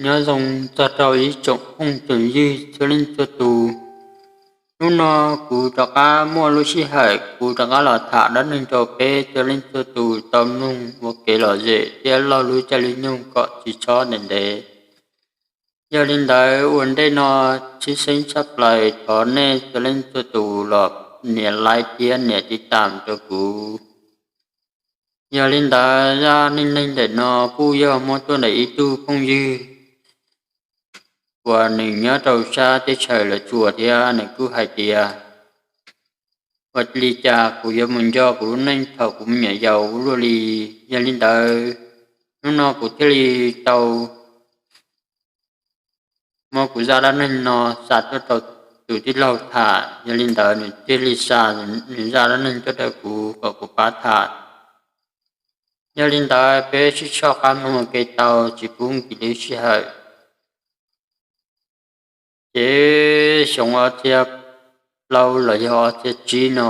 Nyob zoo txog rau ib tsoom phooj tsoom ywg txhua leej txhua tus. Hnub no kuv rov qab muaj lub sij hawm kuv rov qab los tham dab neeg rau peb txhua leej txhua tus tau mloog ua kev lom zem thiab laug lub caij lub nyoog kom tsis txhob ntev ntev. Yog li ntawd ua ntej no tshwj xeeb tshaj plaws thov nej txhua leej txhua tus los nias like thiab nias tiv tam rau kuv. Yog li ntawd zaj neej neeg ntawm no kuj yog muab tuaj ntawm ib tug phooj ywg uas nws nyob rau sab teb chaws Los Tsuas thiab nws kuj hais tias, ua li cas kuv yuav mus nco kuv lub neej thaum kuv me nyuam yaus ua luaj li. Yog li ntawd hnub no kuv thiaj li tau muab kuv zaj dab neeg no xa tuaj rau tus tij laug tham. Yog li ntawd nws thiaj li xa nws zaj dab neeg tuaj rau kuv kom kuv pab tham. Yog li ntawd peb sib soj qab mloog ua ke tau tsis pub nkim lub sij hawm. Ces xyoo ob txhiab plaub los yog ob txhiab tsib no,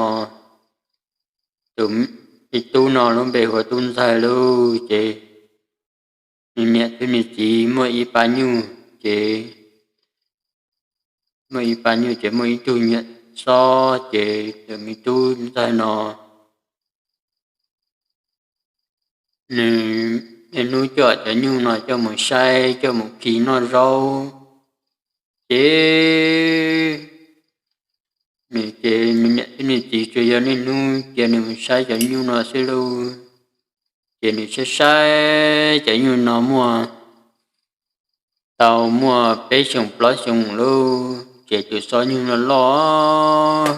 tus, ib tub no lub npe hu ua Tub Ntxawg lauj. Ces nws niam thiab nws txiv muaj ib pab nyuj, ces muaj ib pab nyuj ces muaj ib tug nyuam xob. Ces tus me Tub Ntxawg no nws niaj hnub coj cov nyuj no coj mus saib coj mus khi noj zaub. Ces nws ces nws niam thiab nws txiv tsuas yog niaj hnub cia nws mus saib cov nyuj no xwb lauj. Ces nws saib saib cov nyuj no muaj tau muaj peb xyoos plaub xyoos lauj, ces tus xob nyuj no loj.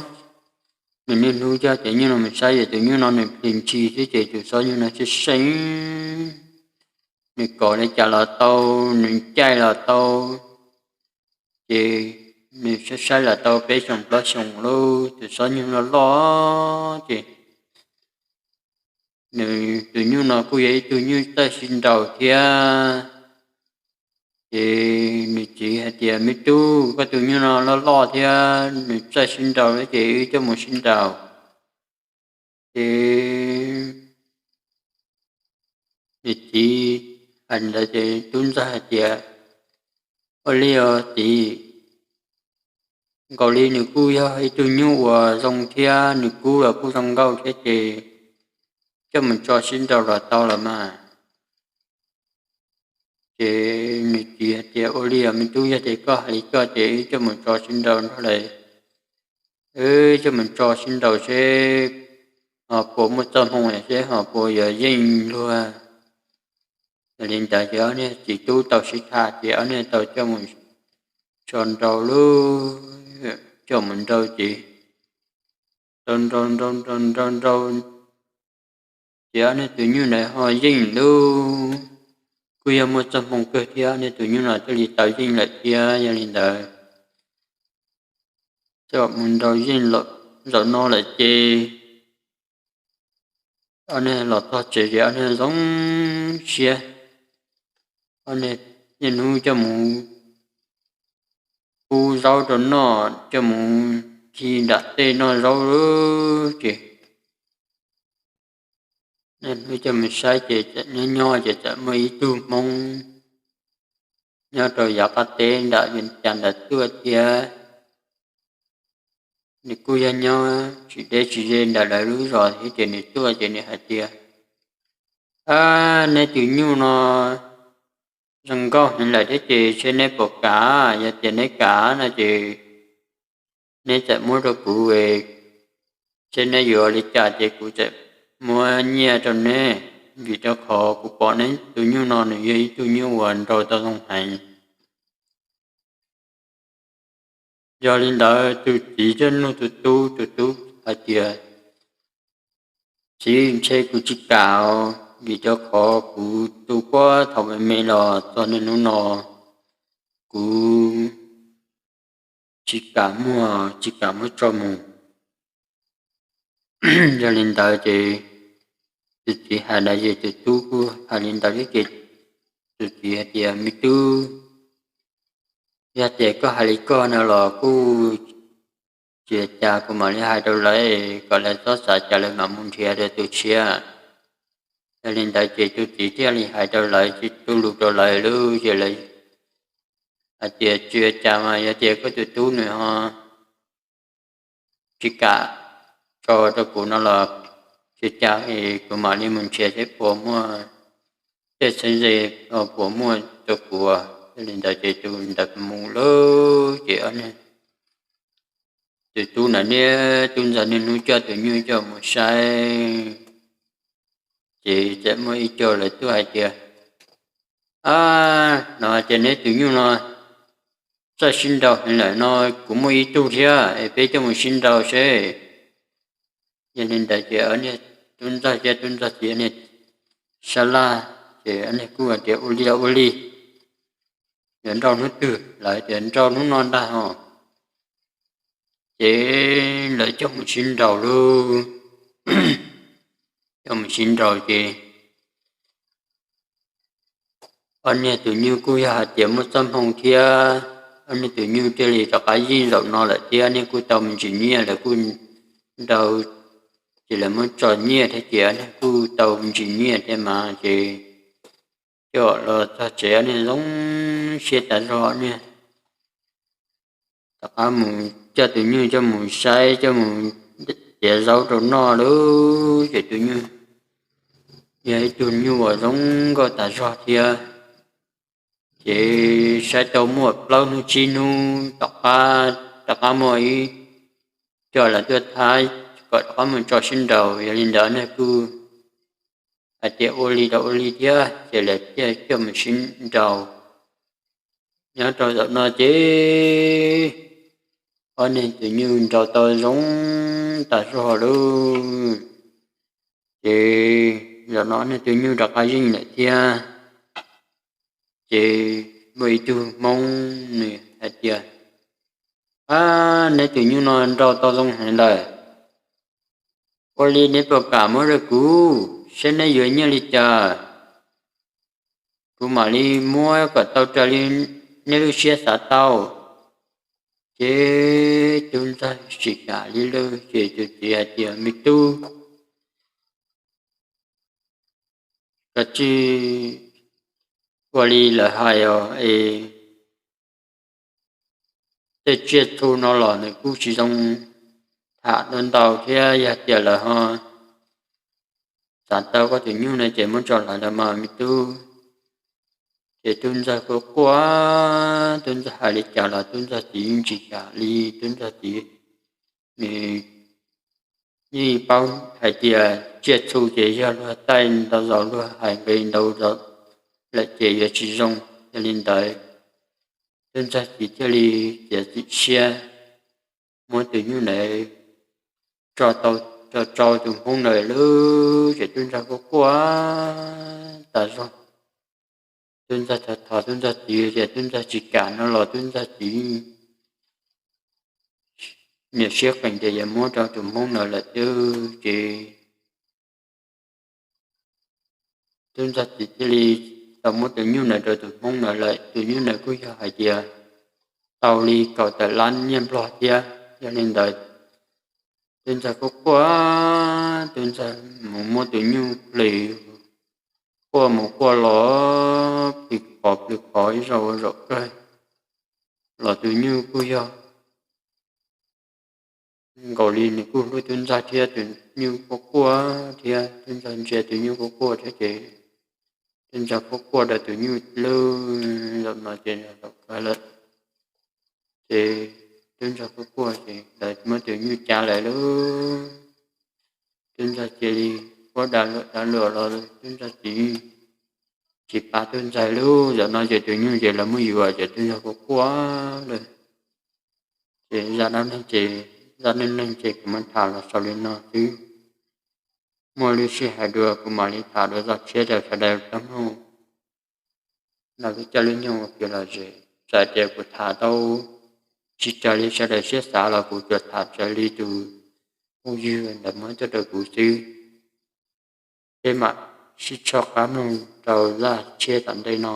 Nws niaj hnub coj cov nyuj no mus saib, yog tus nyuj no nws plis ntshis xwb ces tus xob nyuj no seev seev. Nws kom li cas los tau, nws caij los tau. Ces nws saib saib los tau peb xyoos plaub xyoos lauj, tus xob nyuj no loj. Ces nws tus nyuj no kuj yog ib tug nyuj txawj sib nraus thiab. Ces nws txiv hais tias, me tub, koj tus nyuj no loj loj thiab nws txawj sib nraus thiab ces wb coj mus sib nraus. Ces nws txiv hais ntawd ces Tub Ntxawg hais tias, ua li os txiv, nkaus li nws kuj yog ib tug nyuj uas zoo thiab nws kub los kuj zoo nkauj thiab ces coj mus tso sib nraus los tau los mas. Ces nws txiv hais tias, ua li os me tub, yog tias koj hais li koj ces wb coj mus tso sib nraus nrog lawv, wb coj mus tso sib nraus seb ho puas muaj txoj hmoo seb ho puas yuav yeej luag. Yog li ntawd ces ob niag txiv tub tau sib tham ces ob niag tau coj mus tso nraus lauj. Coj mus nraus ces tau nraus nraus nraus nraus nraus ces ob niag tus nyuj ntawd ho yeej lauj. Kuj yog muaj txoj hmoo kawg thiab, ob niag tus nyuj no thiaj li tau yeej lawm thiab. Yog li ntawd coj mus nraus yeej zaum no lawm ces ob niag los txog tsev ces ob niag zoo siab. Ob niag niaj hnub coj mus pub zaub rau noj, coj mus khi nram tej noj zaub lauj. Ces niaj hnub coj mus saib ces txawm nyob nyob ces txawm muaj ib tug Hmoob nyob rau yav qab teb nram Vias Cas ntawd tuaj thiab. Nws kuj yog nyob tsis deb tsis ze ntawm lawv lub zos thiab ces nws tuaj ces nws hais tias, neb tus nyuj no zoo nkauj heev lawm thiab ces seb neb puas kam, yog tias neb kam no ces neb txawm muab rau kuv, seb neb yuav li cas ces kuv txawm muab nyiaj rau neb, vim rau qhov kuv pom neb tus nyuj no nws yog ib tug nyuj uas nraus tau zoo heev. Yog li ntawd tus txiv thiaj nug tus tub, tus tub hais tias, txiv, ntshe kuv tsis kam os, vim rau qhov kuv tu puag thaum me me los txog niaj hnub no kuv tsis kam muag, tsis kam muab tso mus. Yog li ntawd ces tus txiv hais ntawd ces tus tub kuj hais li ntawd thiab ces tus txiv hais tias, me tub, yog tias koj hais li koj no los kuj tsis ua cas, kuv mam li hais rau lawv kom lawv txhob xav cas lawv mam mus nrhiav rau tus tshiab. Yog li ntawd ces tus txiv thiaj li hais rau lawv, tu lus rau lawv lub, ces lawv hais tias tsis ua cas mas yog tias koj tus tub nws ho tsis kam tso rau kuv no los tsis ua cas, kuv mam li mus nrhiav seb puas muaj tej txheeb ze puas muaj rau kuv. Yog li ntawd ces tus ntawd mus lawm ces ob niag, tus tub ntawd niaj tub ntxawg niaj hnub coj tus nyuj coj mus saib. Ces txawm muaj ib co lawv tuaj hais tias, no hais tias neb tus nyuj no txawj sib nraus heev lawm no, kuv muaj ib tug thiab es peb coj mus sib nraus seb. Yog li ntawd ces tub ntxawg thiab tub ntxawg txiv niag sab laj, ces ob niag kuj hais tias ua li los ua li, yuav nrauj hnub twg, lawv tias nrauj hnub no ntag hos. Ces lawv coj mus sib nraus lauj. Coj mus sib nraus ces ob niag tus nyuj kuj yog hais tias muaj txoj hmoo thiab, ob niag tus nyuj thiaj li rov qab yeej zaum no lawm thiab, niag kuj tau me ntsis nyiaj, lawv kuj nrauj, ces lawv muab tso nyiaj thiab ces ob niag kuj tau me ntsis nyiaj thiab mas ces coj los txog tsev ob niag zoo siab tas zog, niag rov qab mus coj tus nyuj coj mus saib, coj mus tiav zaub rau noj lauj. Ces tus nyuj yog ib tug nyuj uas zoo nkauj tas zog thiab, ces saib tau muaj plaub hnub tsib hnub tom qab, rov qab muaj ib co lawv tuaj thab kom rov qab mus tso sib nraus. Yog li ntawd ob niag kuj hais tias ua li los ua li thiab, ces lawv thiaj coj mus sib nraus. Nyob rau zaum no ces ob niag tus nyuj nraus tau zoo tas zog lauj. Ces zaum no ob niag tus nyuj rov qab yeej lawm thiab. Ces muaj ib tug Hmoob nws hais tias, ab, neb tus nyuj no nraus tau zoo heev lawm, ua li neb puas kam muab rau kuv seb neb yuav nyiaj li cas, kuv mam li muab kom tau raws li neb lub siab xav tau. Ces tub ntxawg tsis kam li lawm ces tus txiv hais tias, me tub, koj tsis ua li lawv hais os es tej tsiaj txhu no los nws kuj tsis zoo tham ntau thiab, yog tias lawv ho xav tau koj tus nyuj no ces muab tso lawm los mas me tub. Ces tub ntxawg kuj quaj, tub ntxawg hais li cas los tub ntxawg txiv yeej tsis kam li. Tub ntxawg txiv nws yeej paub hais tias tsiaj txhu ces yog luag taij ntau zaus luag hais nqi ntau zaus lawm ces yuav tsis zoo. Yog li ntawd tub ntxawg txiv thiaj li txiav txim siab muab tus nyuj ntawd tso rau tus Hmoob ntawd lauj. Ces tub ntxawg kuj quaj tas zog. Tub ntxawg thov tub ntxawg txiv tias tub ntxawg tsis kam no los tub ntxawg txiv niam siab qees tias yuav muab rau tus Hmoob ntawd lawm xwb ces tub ntxawg txiv thiaj li tau muab tus nyuj ntawd rau tus Hmoob ntawd lawm. Tus nyuj ntawd kuj yog hais tias tau li kaum tawm lab nyiaj Nplog thiab. Yog li ntawd tub ntxawg kuj quaj, tub ntxawg mus muab tus nyuj plhws, quaj mus quaj los plhws qhov plhws qhov ib zaug ua zaum kawg los tus nyuj kuj yog nkaus li nws kuj hlub tub ntxawg thiab, tus nyuj kuj quaj thiab, tub ntxawg ntsia tus nyuj kuj quaj thiab ces tub ntxawg kuj quaj rau tus nyuj lub zaum no ces zaum kawg lawm. Ces tub ntxawg kuj quaj ces lawv muab tus nyuj cab lawm lauj. Tub ntxawg cia li quaj dag luam dag luam los tub ntxawg txiv tsis pab tub ntxawg lauj. Zaum no ces tus nyuj ces lawv muab yuav ces tub ntxawg kuj quaj lawm. Ces zaj dab neeg ces, zaj neej neeg ces kuv muab tham los xaus li no xwb. Muaj lub sij hawm dua kuv mam li tham dua zaj tshiab rau sawv daws tau mloog. No lub caij lub nyoog ua kev lom zem, txawm tias kuv tham tau tsis raws li sawv daws siab xav los kuv tsuas tham raws li tus phooj ywg ntawd muab tuaj rau kuv xwb. Peb mam sib tshoj qab mloog rau zaj tshiab tom ntej no.